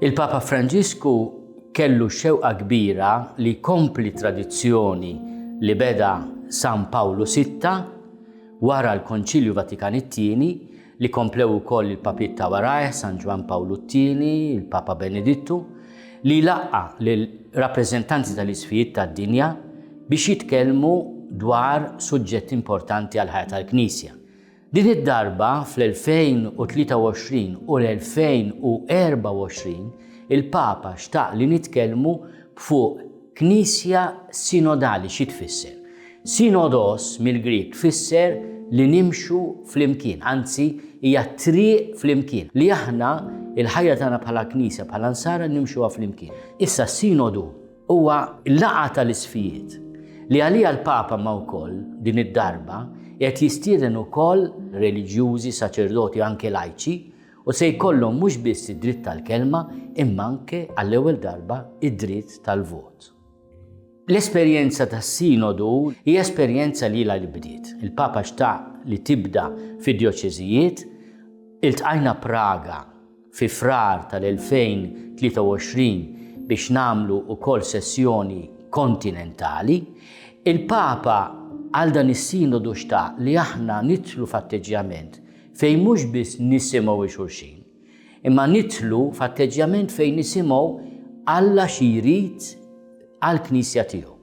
Il-Papa Franġisku kellu xewqa kbira li jkompli tradizzjoni li beda San Pawlu Sitta wara l-Konċilju Vatikan it-Tieni li komplew ukoll il-Papiet ta' warajh, San Ġwann Pawlu t-Tieni, il-Papa Benedittu, li jlaqqa' lil rappreżentanti tal-isqfijiet tad-dinja biex jitkellmu dwar suġġetti importanti għall-ħajja tal-Knisja. Din id-darba, fl-2023 u l-2024, il-Papa xtaq li nitkellmu fuq Knisja sinodali xi tfisser? Sinodos mill-Grieg tfisser li nimxu flimkien, anzi hija triq flimkien, li aħna il-ħajja tagħna bħala Knisja, bħala Nsara nimxuha flimkien. Issa s-sinodu huwa laqgħa tal-isqfijiet li għaliha l-Papa ma wkoll din id-darba qed jistieden ukoll reliġjużi, saċerdoti u anke lajċi U se jkollhom mhux biss id-dritt tal-kelma imma anke għall-ewwel darba id-dritt tal-vot. L-esperjenza tas-Sinodu hija esperjenza li ilha li bdiet. Il-Papa xtaq li tibda fid-djoċeżijiet, iltqajna Praga fi Frar tal-2023 biex nagħmlu wkoll sessjoni kontinentali. Il-Papa għal dan is-Sinodu xtaq li aħna nidħlu f'atteġġjament fejn mhux biss nisimgħu 'l xulxin, imma nidħlu f'atteġġjament fejn nisimgħu Alla xi jrid għall-Knisja tiegħu.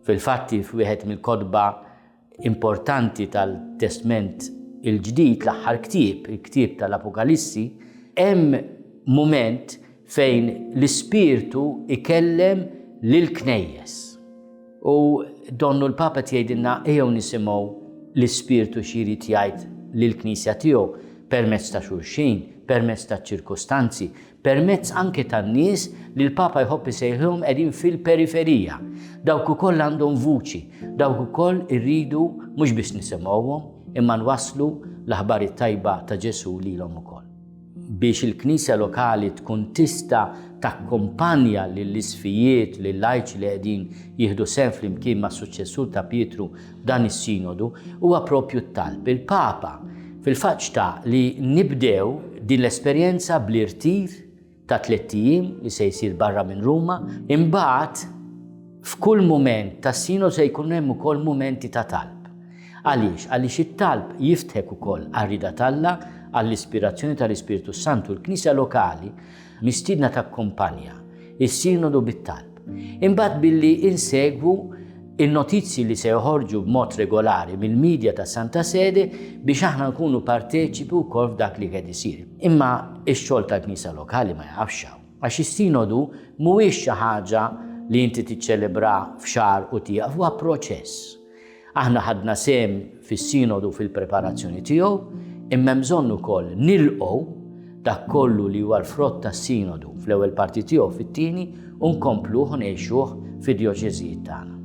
Fil-fatti f'wieħed mill-kotba importanti tal-Testment il-Ġdid, l-aħħar ktieb, il-ktieb tal-Apokalissi, hemm mument fejn l-Ispirtu ikellem lill-knejjes. U donnu l-Papa qed jgħidilna ejjew nisimgħu l-Ispirtu xi jrid jgħid lill-Knisja tiegħu permezz ta' xulxin, permezz taċ-ċirkustanzi, permezz anke tan-nies li l-Papa jħobb isejħilhom qegħdin fil-periferija. Dawk ukoll għandhom vuċi, dawk ukoll irridu mhux biss nisimgħuhom imma nwasslu l-aħbar it-tajba ta' Ġesù lilhom ukoll. Biex il-Knisja lokali tkun tista' takkumpanja lill-isqfijiet, lil-lajċi li qegħdin jieħdu sehem flimkien mas-suċċessur ta' Pietru f'dan is-Sinodu, huwa proprju t-talb. Il-Papa fil-fatt xtaq li nibdew din l-esperjenza bl-irtir ta' tlett ijiem li se jsir barra minn Ruma, imbagħad f'kull mument tas-Sinodu se jkun hemm ukoll mumenti ta' talb. Għaliex? Għaliex it-talb jiftħek ukoll għar-rieda t'Alla, għall-ispirazzjoni tal-Ispirtu s-Santu. Il-Knisja lokali mistiedna takkumpanja s-Sinodu bit-talb. Imbagħad billi insegwu in-notizji li se joħorġu b'mod regolari mill-midja ta' Santa Sede biex aħna nkunu parteċipi wkoll f'dak li qed isir. Imma x-xogħol tal-Knisja lokali ma jaqafx hawn. Għax is-Sinodu mhuwiex xi ħaġa li inti tiċċelebra f'xahar u tieqaf, huwa proċess. Aħna ħadna sehem fis-Sinodu fil-preparazzjoni tiegħu, imma hemm bżonn ukoll nilqgħu dak kollu li huwa l-frott tas-Sinodu fl-ewwel parti tiegħu fit-tieni u nkompluh u ngħixuh fid-djoċeżijiet tagħna.